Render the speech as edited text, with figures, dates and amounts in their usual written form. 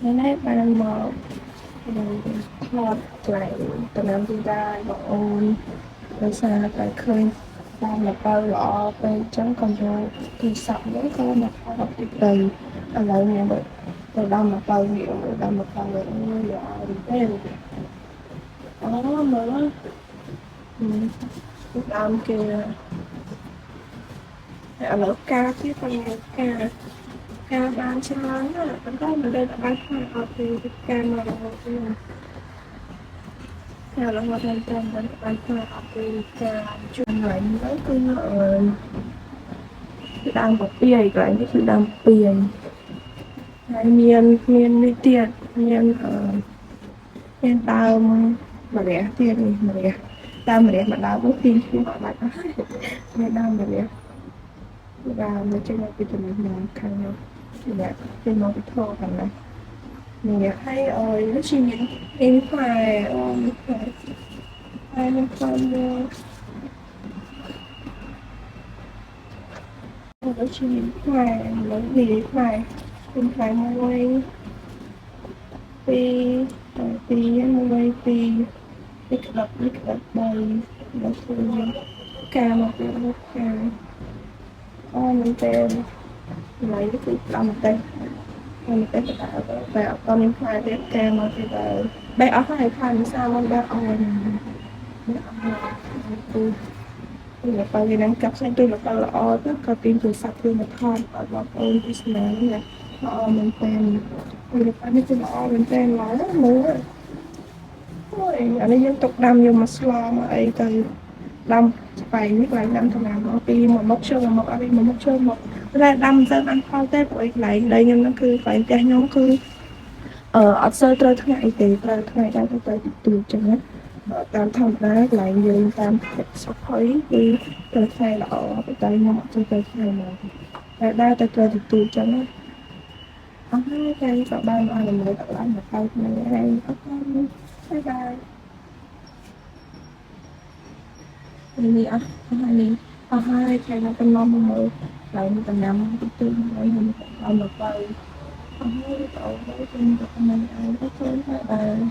នេះបានមកថតកន្លែងតំណាំទីតាបងអូនដោយសារតែឃើញតាមលពៅល្អពេកអញ្ចឹងក៏យកទូរស័ព្ទនេះក៏មកថតតិចទៅឥឡូវនេះទៅដល់លពៅនេះដល់លពៅអើយល្អមែនទេអូមើលដើមគេឥឡូវការទៀតប៉ុន្តែការការបានច្រើនណាស់ប៉ុន្តែមិនដឹងថាបានផ្នែកអត់ទេការមករហូតទេការរហូតដល់តែមិនបានផ្នែកអត់ទេការជួនកន្លែងនេះគឺអឺគឺដើមពពាយកន្លែងនេះគឺដើមពពាយហើយមានមាននេះទៀតមានអឺមានដើមម្រះទៀតនេះម្រះដើមម្រះមួយដើមនោះទីឈ្មោះអត់បាច់អស់មានដើមម្រះដើមនេះចេញមកពីចំណុចមកខាងនោះនេះចេញមកពីធខាងនេះនេះហើយអើយនេះជាមានមានផ្លែអូមានផ្លែហើយមានផ្លែមួយ ដូចជាមានផ្លែលើនេះផ្លែមានផ្លែមួយពីរពីរមួយពីរនេះក្តាប់នេះក្តាប់បីមកធ្វើយើងការមកពីមកការអូមែនតើកន្លែងនេះគឺផ្ដំម្ទេសម្ទេសបដើតែអត់មានផ្លែទៀតការមកទៀតហើយបេះអស់ហើយផ្លែមិនសាមុនបេះអស់ហើយបេះអស់ហើយគឺ ទូលបើវានឹងកាប់ផ្សេងទូលបើល្អទៅក៏ទាញទូរស័ព្ទគឺមកថតឲ្យបងប្អូនទស្សនានេះល្អមែនទែនទូលបើនេះគឺល្អមែនទែនឡើយមើលអូយអានេះយើងទុកដាំយកមកស្លមកអីទៅដាំស្បែកនេះកន្លែងដាំដំណាំមកពីមួយមុខចូលមួយមុខអត់ពីមួយមុខចូលមកតែដាំមិនសូវបានផលទេព្រោះអីកន្លែងដីខ្ញុំហ្នឹងគឺកន្លែងផ្ទះខ្ញុំគឺអឺអត់សូវត្រូវថ្ងៃទេត្រូវថ្ងៃដែរទៅទៅទូចឹងណាតាមធម្មតាកន្លែងយើងតាមស្រុកហុយគឺត្រូវថ្ងៃល្អប៉ុន្តែខ្ញុំអត់ចូលទៅថ្ងៃមកតែដែរតែត្រូវទទួលចឹងណាអស់ហើយតែក៏បានអស់ល្មើដល់ឡើងមកទៅហ្នឹងឯងអរគុណបាយបាយនេះអស់ហើយនេះអស់ហើយថ្ងៃមកតំណមកមើលឡើងតំណាំទីទូមួយខ្ញុំដល់មកទៅអស់ហើយបងប្អូនខ្ញុំទៅប៉ុណ្ណឹងឯងអរគុណបាយបាយ។